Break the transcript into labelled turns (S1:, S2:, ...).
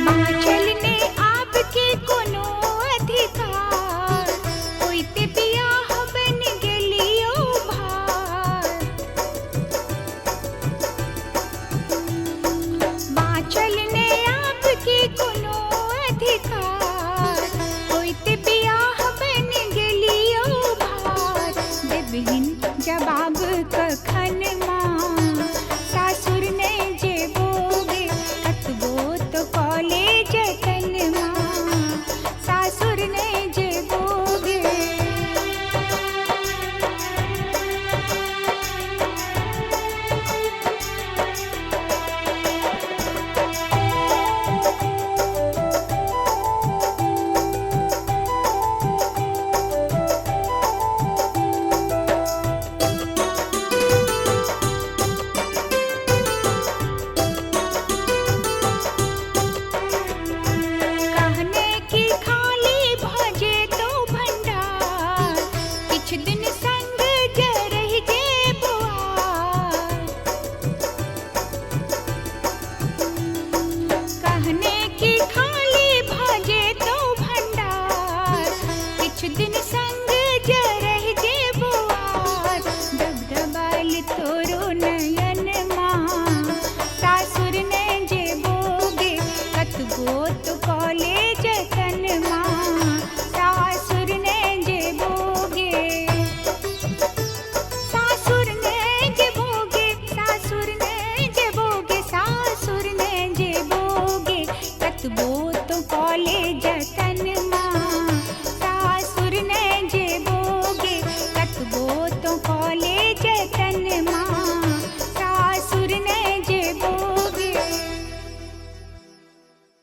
S1: बाँचल ने आब के कोनो अधिकार, होइते बियाह बनि गेलियो भार। बाँचल ने आब के कोनो अधिकार, होइते बियाह बनि गेलियो भार। देबहिन जवाब कखन माँ, सासुर ने जेबोगे कतबो तो कॉलेज जतन माँ, सासुर ने जेबोगे। कहने की खाली भजे तो भंडार, किछ दिन संग जे रहि जे बुआर। कहने की खाली भजे तो भंडार, किछ दिन संग जे रहि जे बुआर। डबडबायल तोरो नयन माँ, सासुर ने जेबोगे कतबो तो कॉलेज जतन माँ, सासुर ने जेबोगे। सासुर ने जेबोगे, सासुर ने जेबोगे, सासुर ने जेबोगे कतबो तो कॉलेज